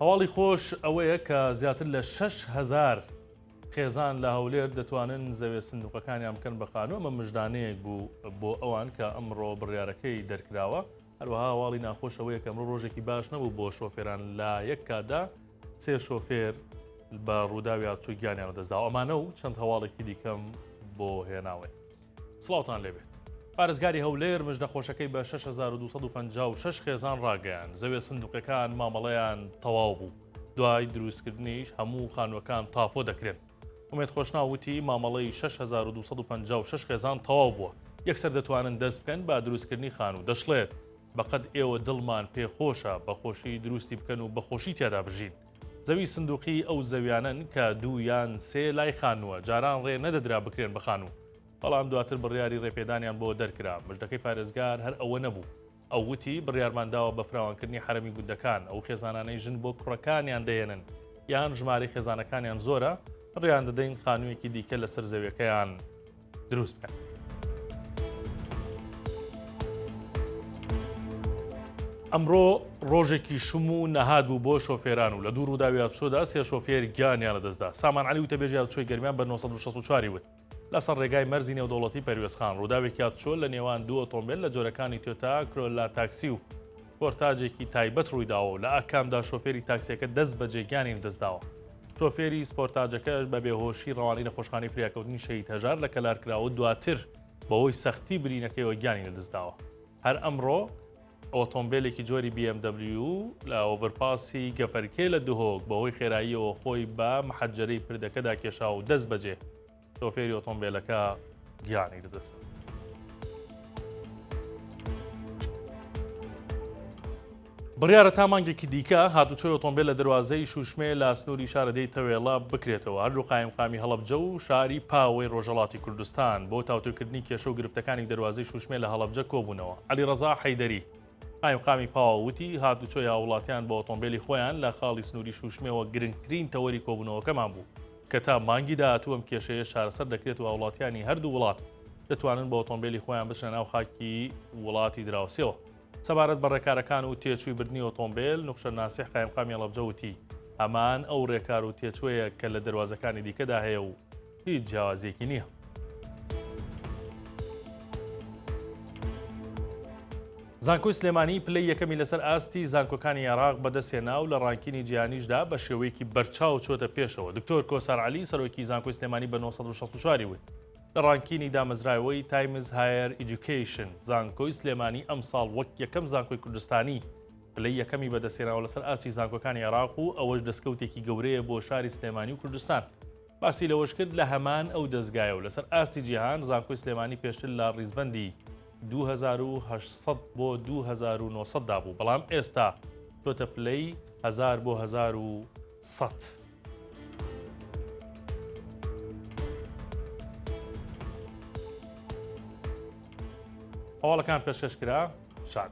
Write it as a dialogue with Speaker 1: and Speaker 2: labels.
Speaker 1: هەواڵی خۆش ئەوەیە کە زیاتر لە 6000 خێزان لە هەولێر دەتوانن زەوێ سندوقەکانیان بکەن بە خانوو، ئەمە مژدانەیەک بوو بۆ ئەوان کە ئەمڕۆ بڕیارەکەی دەرکراوە. هەروەها هەواڵی ناخۆش ئەوەیە کە ئەمڕۆ ڕۆژێکی باش نەبوو بۆ شۆفێران لە یەک کاتدا سێ شۆفێر بە ڕووداوی هاتوچۆ گیانیان لەدەستداوە. ئەمانە و چەند هەواڵێکی دیکەم بۆ هێناوەین. سڵاوتان لێبێت. پارێزگاری هەولێر مژدە خۆشەکەی بە 6256 خێزان ڕاگەیاند، زەویە سندوقەکان مامەڵەیان تەواو بوو، دوای دروستکردنیش هەموو خانووەکان تاپۆ دەکرێن. ئومێد خۆشناو وتی، مامەڵەی 6256 خێزان تەواو بووە، یەکسەر دەتوانن دەست بکەن بە دروستکردنی خانوو، دەشڵێت، بەقەد ئێوە دڵمان پێخۆشە بەخۆشی دروستی بکەن و بەخۆشی تیادا بژین. زەوی سندوقی ئەو زەویانەن کە دوو یان سێ لای خانووە، جاران ڕێ نەدەدرا بکرێن بە خانوو، بەڵام دواتر بڕیاری ڕێپێدانیان بۆ دەرکرا، مژدەکەی پارێزگار هەر ئەوە نەبوو، ئەو وتی، بڕیارمان داوە بە فراوانکردنی حەرەمی گوندەکان، ئەو خێزانانەی ژن بۆ کوڕەکانیان دەهێنن یان ژمارەی خێزانەکانیان زۆرە، ڕێیان دەدەین خانوویەکی دیکە لەسەر زەویەکەیان دروست بکەن. ئەمڕۆ ڕۆژێکی شوم و نەهات بوو بۆ شۆفێران و لە دوو ڕووداوی هاتوچۆدا سێ شۆفێر گیانیان لەدەستدا. سامان عەلی وتەبێژی هاتوچۆی گەرمیان بە 964 وت، لەسەر ڕێگای مەرزی نێودەوڵەتی پەروێزخان ڕووداوێکی هاتوچۆ لە نێوان دوو ئۆتۆمبێل لە جۆرەکانی تۆیۆتا کرۆلا تاکسی و سپۆرتاجێکی تایبەت ڕوویداوە و لە ئاکامدا شۆفێری تاکسیەکە دەست بەجێ گیانی لەدەستداوە. شۆفێری سپۆرتاجەکەش بە بێهۆشی ڕەوانەی نەخۆشخانەی فریاکەوتنی شەهید هەژار لە کەلار کراوە و دواتر بەهۆی سەختی برینەکەیەوە گیانی لەدەستداوە. هەر ئەمڕۆ ئۆتۆمبێلێکی جۆری BMW لە ئۆڤەرپاسی گەفەرکێ لە دهۆک بەهۆی خێراییەوە خۆی بە محەجەرەی پردەکەدا کێشا و دەست بەجێ شۆفێری ئۆتۆمبێلەکە گیانی لەدەست. بڕیارە تا مانگێکی دیکە هاتوچۆی ئۆتۆمبێل لە دەروازەی شوشمێ لە سنووری شارەدێی تەوێڵە بکرێتەوە. هەردوو قایمقامی هەڵەبجە و شاری پاوەی ڕۆژهەڵاتی کوردستان بۆ تاوتوێکردنی کێشە و گرفتەکانی دەروازەی شوشمێ لە هەڵەبجە کۆبوونەوە. عەلیڕەزا حەیدەری، قایمقامی پاوە وتی، هاتوچۆی هاووڵاتیان بە ئۆتۆمبێلی خۆیان لە خاڵی سنووری شوشمێوە گرنگترین تەوەری کۆبوونەوەکەمان بوو کە تا مانگی داهاتوو ئەم کێشەیەش چارەسەر دەکرێت و هاووڵاتیانی هەردوو وڵات دەتوانن بە ئۆتۆمبێلی خۆیان بچنە ناو خاکی وڵاتی دراوسێوە. سەبارەت بە ڕێکارەکان و تێچووی بردنی ئۆتۆمبێل، نوخشە ناسیح قایمقامی هەڵەبجە وتی، هەمان ئەو ڕێکار و تێچووەیە کە لە دەروازەکانی دیکەدا هەیە و هیچ جیاوازییەکی نییە. زانکۆی سلێمانی پلەی یەکەمی لەسەر ئاستی زانکۆکانی عێراق بەدەستهێنا و لە ڕانکینی جیهانیشدا بە شێوەیەکی بەرچاو چۆتە پێشەوە. دکتۆر کۆسار عەلی سەرۆکی زانکۆی سلێمانی بە 964 وت، لە ڕانکینی دامەزراوەی تایمز هایەر ئیدوکەیشن، زانکۆی سلێمانی ئەمساڵ وەک یەکەم زانکۆی کوردستانی پلەی یەکەمی بەدەستهێناوە لەسەر ئاستی زانکۆکانی عێراق و ئەوەش دەستکەوتێکی گەورەیە بۆ شاری سلێمانی و کوردستان. باسی لەوەشکرد، لە هەمان ئەو دەزگایە و لەسەر ئاستی جیهان زانکۆی سلێمانی پێشتر لە ڕیزبەندی 2800 بۆ 2900 دا بوو، بەڵام ئێستا چۆتە پلەی 1000 بۆ 1100. هەواڵەکان پێشکەش کرا شاد.